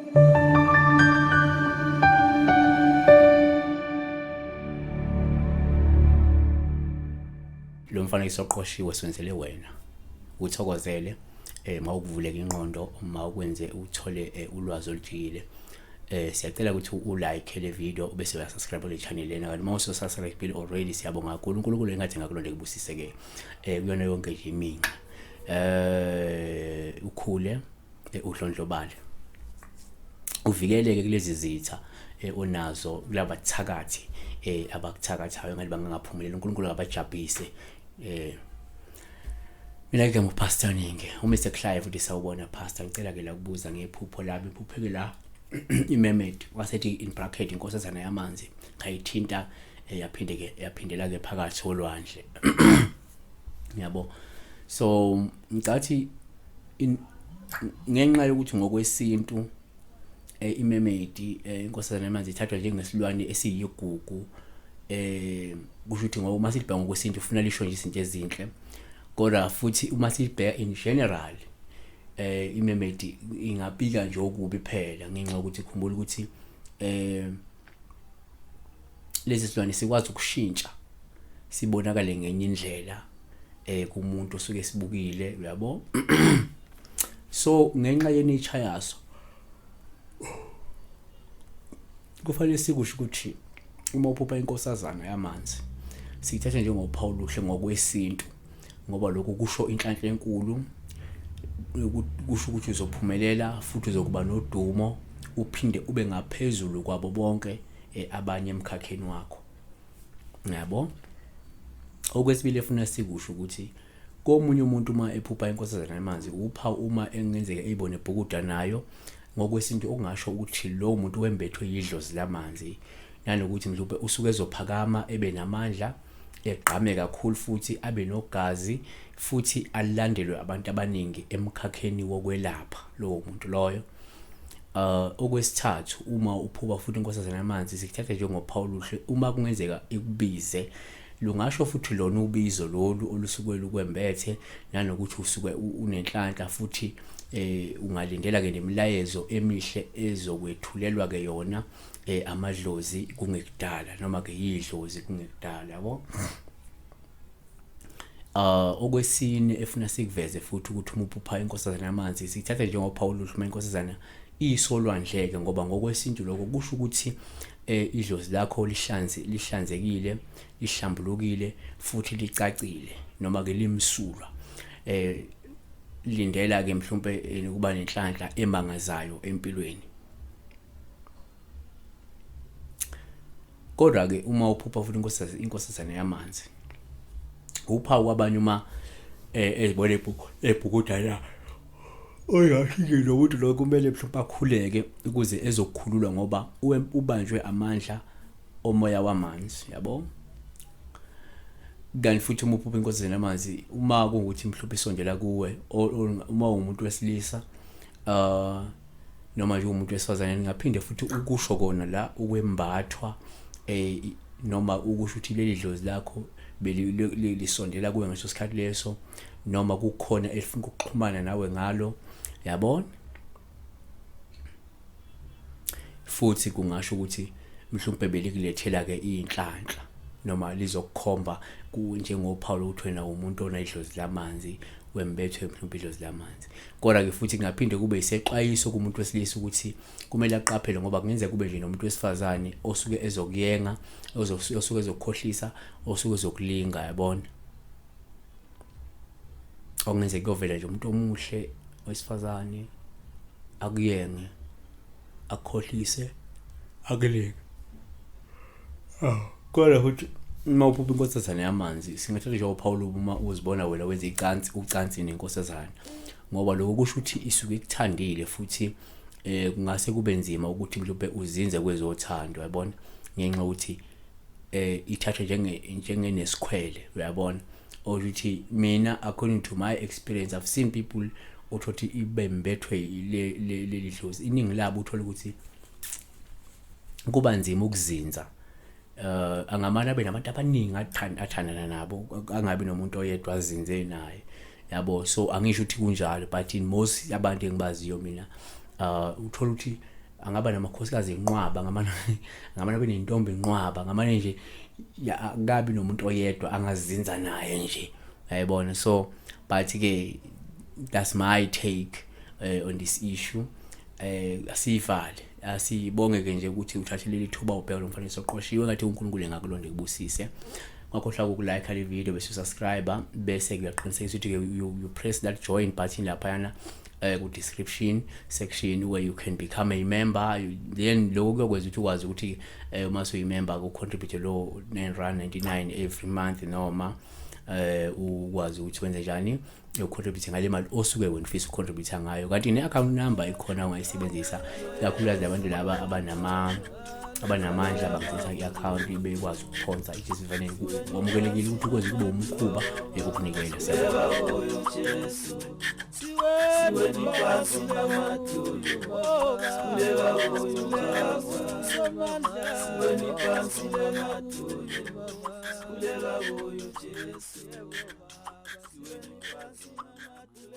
Lo mfanekiso oqoshiwe siwenzele wena uthokozele mawukuvuleka ingqondo, mawukwenze uthole ulwazi olujikile. Siyacela ukuthi u-like le video bese uyasubscribe kule channel lena, kanti uma ususubscribe already siyabonga kakhulu. uNkulunkulu engathi ngakulonde kubusise ke kuyona yonke nje iminxa, ukhule, udlondlobale, uvikeleke kulezi zitha onazo, kulabathakathi abakuthakathayo ngathi bangangaphumelela. uNkulunkulu akabajabhise. Mina ke nguPastor Ningi, uMr Clive uthi sawubona Pastor, ngicela ke la kubuza ngephupho lami. Iphupheke la imermaid, wasethi in bracket inkosazana yamanzi, ngayithinta, yaphinde ke yaphindela ke phakathi olwandle, yabo. So ngicathi ngenxa yokuthi ngokwesintu imermaid, inkosazana yamanzi, ithathwa njengesilwane esiyigugu, kusho ukuthi ngoba uma silibheka ngokwesintu ufuna lisho nje izinto ezinhle, kodwa futhi uma silibheka in general imermaid ingabika nje okubi phela, ngenxa yokuthi khumbula ukuthi lesi silwane sikwazi ukushintsha sibonakale ngenye indlela kumuntu osuke sibukile, uyabo. So ngenxa yenature yaso kufanele sikusho ukuthi uma uphupha inkosazana yamanzi siyithatha njengophawu luhle ngokwesintu, ngoba lokhu kusho inhlanhla enkulu, kusho ukuthi uzophumelela futhi uzokuba nodumo, uphinde ube ngaphezulu kwabo bonke abanye emkhakheni wakho, yabo. Okwesibili efuna sikusho ukuthi komunye umuntu uma ephupha inkosazana yamanzi, uphawu uma engenzeka eyibone ebhukuda nayo, ngokwesintu okungasho ukuthi lowo muntu wembethwe yidlozi lamanzi, nanokuthi mhlawumbe usuke ezophakama ebe namandla, egqame kakhulu futhi abe nogazi futhi alandelwe abantu abaningi emkhakheni wokwelapha lowo muntu loyo. Okwesithathu, uma uphuba futhi inkosazana yamanzi sikuthatha njengophawu oluhle uma kungenzeka ikubize, lungasho futhi lona ubizo lolu olusuke lukwembethe, nanokuthi usuke unenhlanhla futhi ungalindela ke nemilayezo emihle ezokwethulelwa ke yona amadlozi kungekudala, noma ke yidlozi kungekudala, yabo. Okwesine efuna sikuveze futhi ukuthi uma uphupha inkosazana yamanzi sithathe njengophawu oluhle uma inkosazana isolwandleke, ngoba ngokwesintu lokho kusho ukuthi idlozi lakho lihlanzekile, lihlambulukile futhi licacile, noma ke limsulwa. Lindela ke mhlawumbe ukuba nenhlanhla emangazayo empilweni. Kodwa ke uma uphupha futhi inkosazana yamanzi, uphawu kwabanye uma ezibona ebhukuda la, oyasho nje lo muntu lo kumele mhlawumbe akhuleke ukuze ezokukhululwa, ngoba ubanjwe amandla omoya wamanzi, yabo. Kanti futhi uma uphupha inkosazana yamanzi, uma kuwukuthi mhlawumbe isondela kuwe, uma uwumuntu wesilisa noma nje umuntu wesifazane, ningaphinde futhi ukusho kona la ukwembathwa noma ukusho ukuthi leli dlozi lakho lisondela kuwe ngeso sikhathi leso, noma kukhona elifuna ukuxhumana nawe ngalo, yabona. Futhi kungasho ukuthi mhlawumbe belikulethela ke inhlanhla, noma lizokukhomba njengophawu lokuthi wena umuntu onedlozi lamanzi, wembethwe mhlawumbe idlozi lamanzi. Kodwa ke futhi kungaphinde kube isexwayiso kumuntu wesilisa ukuthi kumele aqaphele, ngoba kungenzeka kube nje nomuntu wesifazane osuke ezokuyenga, osuke ezokukhohlisa, osuke ezokulinga, yabona. Okungenzeka kuyovela nje umuntu omuhle wesifazane akuyenge, akukhohlise, akulinge. Kodwa futhi uma uphupha inkosazana yamanzi singathatha njengophawu olubi uma uzibona wena wenza ucansi nenkosazana, ngoba lokho kusho ukuthi isuke ikuthandile futhi kungase kube nzima ukuthi mhlawumbe uzinze kwezothando, yabona, ngenxa yokuthi ithathwa njengenesikhwele, uyabona. Ukuthi mina according to my experience I've seen people othothi ibembethwe leli dlozi, iningi labo uthola ukuthi kuba nzima ukuzinza. Angamane abe nabantu abaningi athandana nabo, angabi nomuntu oyedwa azinze naye, yabo. So angisho ukuthi kunjalo, but in most abantu engibaziyo mina uthola ukuthi Angaba namakhosikazi enqwaba, ngamane ngamane abe nentombi enqwaba, ngamane nje akabi nomuntu oyedwa angazinza naye nje, uyayibona. So but ke that's my take on this issue. Asivale, asibonge ke nje ukuthi uthathe leli thuba ubheka lo mfanekiso oqoshiwe. Ngathi uNkulunkulu engakulonda kubusise. Ungakhohlwa ukulike le video bese usubscribe, bese kuyaqinisekisa ukuthi you press that join button laphayana ku description section where you can become a member. Then lokho kuyokwenza ukuthi ukwazi ukuthi uma usuyimember ku contribute lo 9 rand 99 every month, noma ukwazi ukuthi wenze njani, ucontribute ngale mali osuke wena ufisa ucontribute ngayo. Kanti ne-account number ikhona ongayisebenzisa, ikakhulukazi labantu laba abanamandla bangasebenzisa i-account bekwazi ukuphonsa. It is vele wamukelekile ukuthi ukwazi kube umkhuba ukunikela. Siweni phansi namadolo, sikhuleka kuyo Baba. Siweni phansi namadolo, sikhuleka kuyo Jesu. Siweni phansi namadolo.